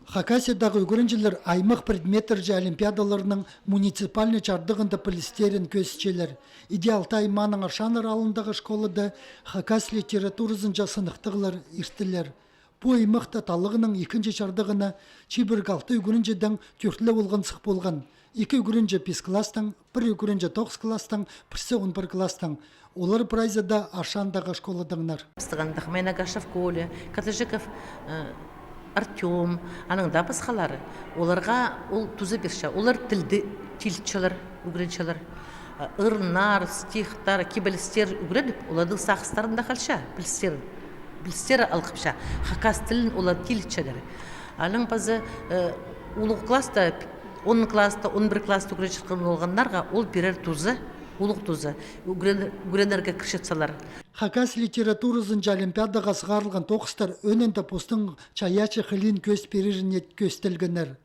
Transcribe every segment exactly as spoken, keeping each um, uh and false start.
Хакасиядағы ӱгренҷілер аймах предметтерҷе олимпиадаларның муниципальный чардығында пілістерін кӧзітчелер. Иди Алтай аймааның Аршаннар аалындағы школада хакас литературазынҷа сыныхтағлар иртілер. Пу аймахта талығның ікінҷі чардығына чибіргі алты ӱгренҷідең тӧртле олған сых полған. Ікі ӱгренҷі пис класстаң, пір ӱгренҷі тоғыс класстаң, пірсі он пір класстаң. Олар прайзы даа Аршандағы школадаңнар. Пістің андағ Майнагашев Коля, Катажиков, э, Артём, анаң даа пасхалары. Оларға ол туза пирче. Олар тілді тилчелер, ӱгренчелер. Э, ырнар, стихтар, кибелістер ӱгреніп, оларның сағыстарында халча, пілістер, пілістері алғыпча. Хакас тілін олар тилчелер. Анаң пазы, э, улуғ класста, он класста, он пір класста ӱгренчеткен олғаннарға ол пирер туза, улуғ туза, ӱгрен-, ӱгренерге кірчетселер. Хакас литературазынҷа олимпиадаға сығарылған тоғыстар ӧӧнінде постың чайаачы хылиин кӧзіт пиреріне кӧзіділгеннер.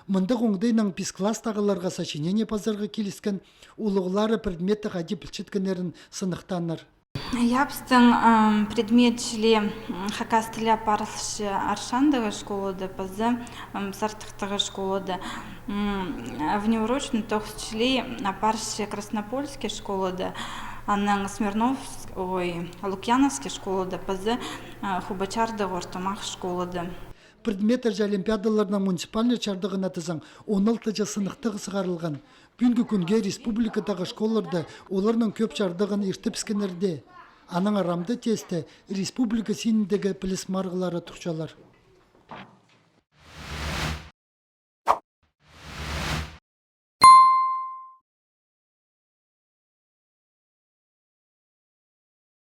Мындағ оңдайнаң пис класстағыларға сочинение пазарға киліскен, улуғлары предметті хайди пілчеткеннерін сыныхтааннар. Я, пістің, ам, предмет чіли, м, хакас тілі апарылча Аршандағы школада, паза, ам, Сартыхтағы школада. М, внеурочный тоғыс чіли апарча Краснопольский школада, анаң Смирновск-, ой, Лукьяновский школада, паза, а, Хубачардағы ортымах школада. Предметтерҷе олимпиадаларның муниципальный чардығына тізең он алтынҷы сыныхтағы сығарылған. Пӱӱнгі кӱнге республикадағы школаларда оларның кӧп чардығын иртібіскеннер дее. Анаң арамда тесте республика синіндегі піліс марығлары турчалар.